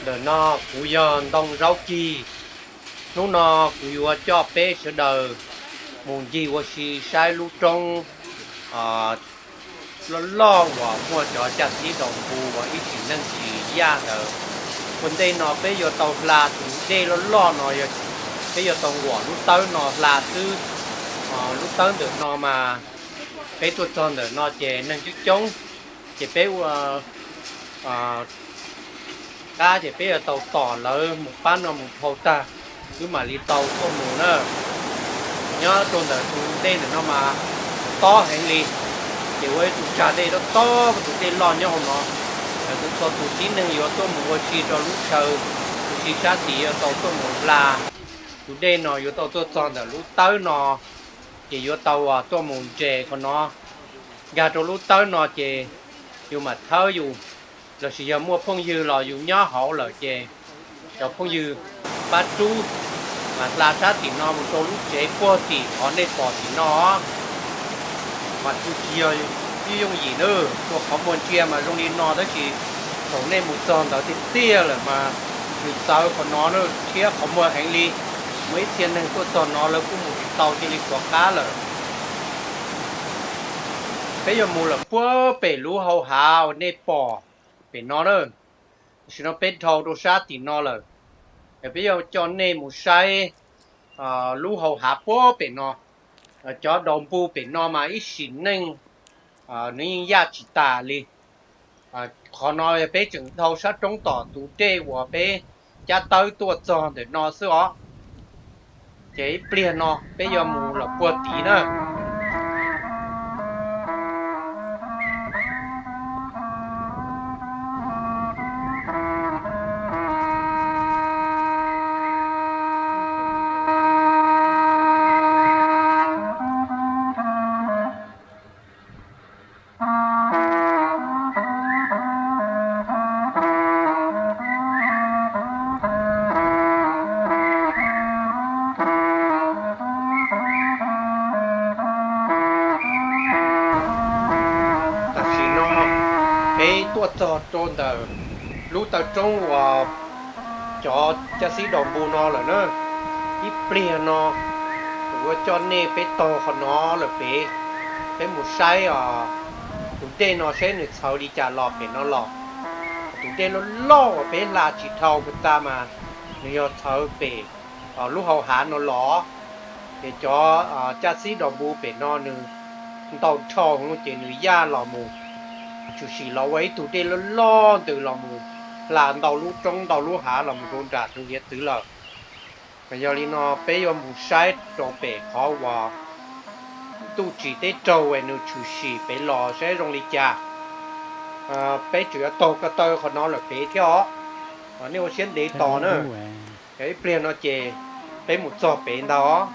Ntawm no kuv yog Ntoo Zaub Cig. Hnub no kuv yuav coj peb sawv daws mus ncig ua si saib lub roob loj loj uas muaj cov caj xib daus npus uas ib sim neej tsis yaj ntawd. Ua ntej no peb yuav tau hla tus dej loj loj no, peb yuav tau nkuam lub tawb no hla xwb. Lub tawb ntawm no mas peb tuaj txog ntawm no ces neeg coob coob, ces peb ua qab ces peb yuav tau tos lawv mus pab no mus dhau tag, wb mam li tau tuaj mus na. Nyob rau ntawm tus dej ntawm no mas tob heev li, ces ua ib tug tsag dej tob tob, tus dej loj nyob hauv no. Lawv kuj txhua tus tib neeg yuav tuaj mus ua si rau lub chaw, ua si sab tid yuav tau tuaj mus hla tus dej no, yuav tau tuaj txog ntawm lub tawb no, ces yuav tau tuaj mus nres qhov no, nkag rau lub tawb no ces yus mam thawb yus, lossis yog muaj phooj ywg los yus nyob hauv lawm ces cov phooj ywg pab rub mas hla sab tim no mus rau lub tsev puag tim qhov nej pom tim no. Mas kuj tsis yog ib yooj yim na, ua qhov muag ntsia mas zoo li no tab sis thaum nej mus txog ntawd tiag tiag lawm mas nws txawv qhov no na, thiab qhov muag heev li. Muaj ib txhia neeg tuaj txog no lawv kuj mus tsis tau cia li rov qab lawm. Peb yuav mus lawm puag pem lub hau hav uas nej pom pem no na. Tam sim no peb dhau rau sab tim no lawm, es peb yuav coj nej mus saib lub hau hav puag pem no. Cov daus npus pem no mas ib sim neej nws yeej yaj tsis tas li. Qhov no yog peb tseem dhau sab roob tom tus dej uas peb cab tawb tuaj txog ntawm no xwb os. Ces ib pliag no peb yuav mus lawm puag tid na. Tam sim no peb tuaj txog rau ntawm lub taw roob uas cov caj xib daus npus no lawm na. Ib pliag no kuv yuav coj nej peb taug qhov no lawm pem, peb mus saib os tus dej no saib nws txhawv li cas los pem no los. Tus dej loj loj uas peb hla tsis dhau puag ta mas nws yog txhawv pem lub hau hav no los. Ces cov caj xib daus npus pem no nws ntau dhau ces nws yaj los mus tshwm sim los ua ib tug dej loj loj ntws los mus hla ntau lub roob ntau lub hav los mus rau nram tus hiav txwv lawm. Mas yog li no peb yuav mus saib rau pem qhov uas ntuj tsim teb raug es nws tshwm sim pem los saib zoo li cas. Peb tseem yuav taug ko taw qhov no lawm pem thiab os. Nej ua siab ntev tos na, yog ib pliag no ces peb mus txog pem ntag os.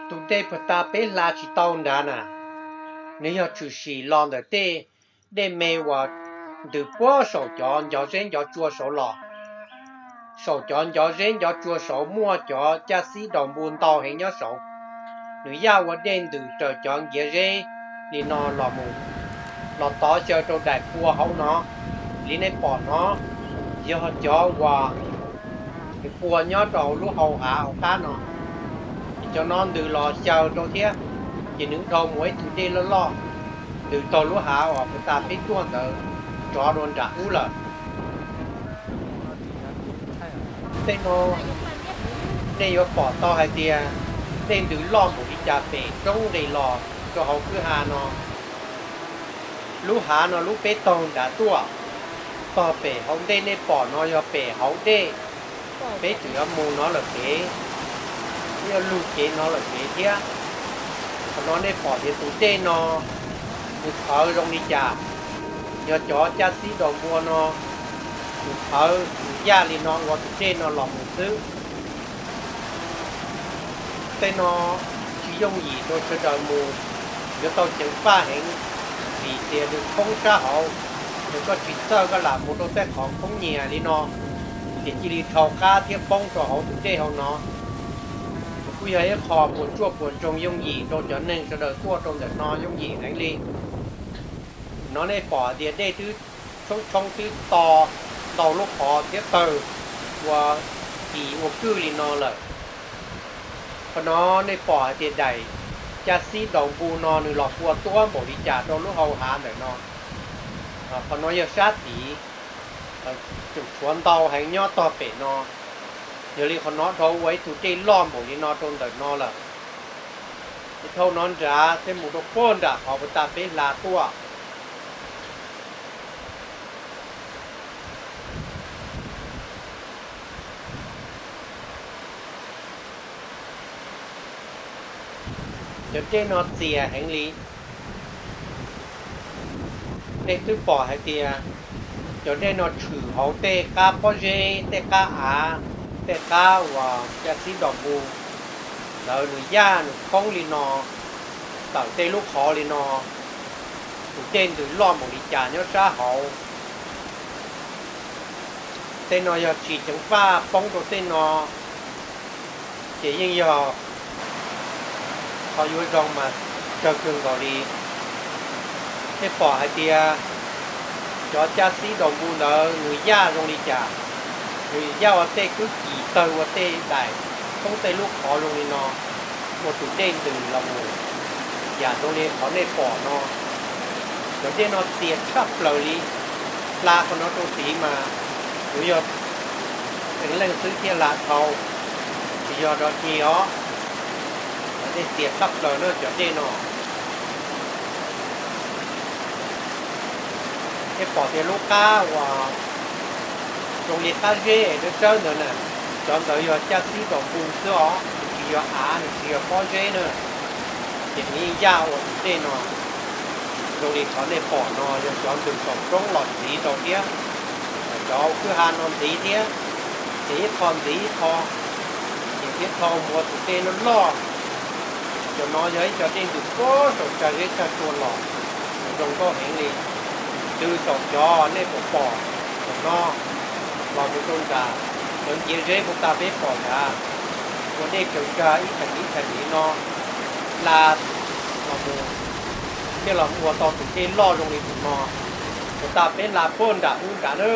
Tus dej puag ta peb hla tsis tau nrad na, nws yog tshwm sim los ntawm tej dej me uas ntws puag saum cov ncov zeb ncov tsua saud los. Saum cov ncov zeb ncov tsua saud muaj cov caj xib daus npus ntau heev nyob saud. Nws yaj ua dej ntws raws cov nkiav zeb li no los mus, los tov xyaw rau daim pua hauv no. Li nej pom no yog cov uas nws pua nyob rau lub hau hav hauv qab no. Ces cov no ntws los xyaw rau thiab, ces nws dhau mus ib tug dej loj loj ntws taug lub hav uas puag ta peb tuaj ntawd nrov dua nram ub lawm. Tej no nej yuav pom tau hais tias dej ntws loj npaum li cas pem roob nqis los rau hauv kwj ha no. Lub hav no lub peb taug nrad tuaj, tog pem hauv ntej nej pom no yog pem hauv dej. Peb tseem yuav mus no lawm pem, peb yuav lug cev no lawm pem thiab. Qhov no nej pom tias tus dej no nws txhawv zoo li cas, yog cov caj xib daus npua no nws txhawv nws yaj li no ua tus dej no los mus xwb. Tej no tsis yooj yim rau sawv daws mus, yuav tau ceev faj heev, vim tias nws khoob sab hauv, yog koj tsis txawj koj lam mus rau tej qhov khoob nyias li no, ces cia li dhau qab thiab poob rau hauv tus dej hauv no. Kuj yog ib qho puas tsuaj puas ntsoog yooj yim rau cov neeg sawv daws tuaj rau ntawm no yooj yim heev li. No nej pom hais tias dej twb tshoob tshoob twb to ntau lub qhov thiab tawg ua kis ua kwj li no lawm. Qhov no nej pom hais tias daim caj xib daus npu no nws los pua tuab npaum li cas rau lub hau hav ntawm no. Qhov no yog sab tid, tseem tshuav ntau heev nyob tog pem no. Yog li qhov no dhau ua ib tug dej loj npaum li no rau ntawm no lawm. Ces dhau no nrad thiab mus rau puag nram qhov uas tas peb hla tuaj. Cov dej no txias heev li. Nej twb pom hais tias cov dej no tshwm hauv tej qab pob zeb, tej qab av, tej qab uas caj xib daus npu ntawd nws yaj nws khoob li no, tawm tej lub qhov li no, tus dej ntws loj npaum li cas nyob sab hauv. Tej no yog tsis ceev faj poob rau tej no, ces yeej yog qhov yuav zoo mas tsawg kawg nkaus li. Nej pom hais tias cov caj xib daus npu ntawd nws yaj zoo li cas, nws yaj ua tej kwj kis tawg ua tej daim, thoob tej lub qhov zoo li no, ua tus dej ntws los mus yam zoo li qhov nej pom no. Cov dej no txias tshaj plaws li. Hla qhov no rau tid mas kuv yog eev leej xwb thiaj hla dhau, tsis yog dog dig os. Cov dej txias tshaj plaws na cov dej no. Nej pom tias lub qab uas zoo li qab zeb es dawb dawb ntawd na, cov ntawd yog caj xib daus npu xwb os, nws tsis yog av, nws tsis yog pob zeb na. Ces nws yeej yaj ua tus dej no zoo li qhov nej pom no, yog cov ntws saum roob los ntxiv rau thiab, cov kwj ha no ntxiv thiab, ces ib qho ntxiv ib qho, ces thiab dhau mus ua tus dej loj loj. Cov no yog ib co dej ntws puag saum tsag zeb tsag tsua los, zoo nkauj heev li. Ntws saum cov nej pom pom saum no los mus rau nram cov ntiav zeb puag ta peb pom nrad, ua dej tsaws tsag ib theem ib theem li no, hla los mus thiaj los ua tau tus dej loj zoo li tus no. Puag ta peb hla puag nram ub nrad na.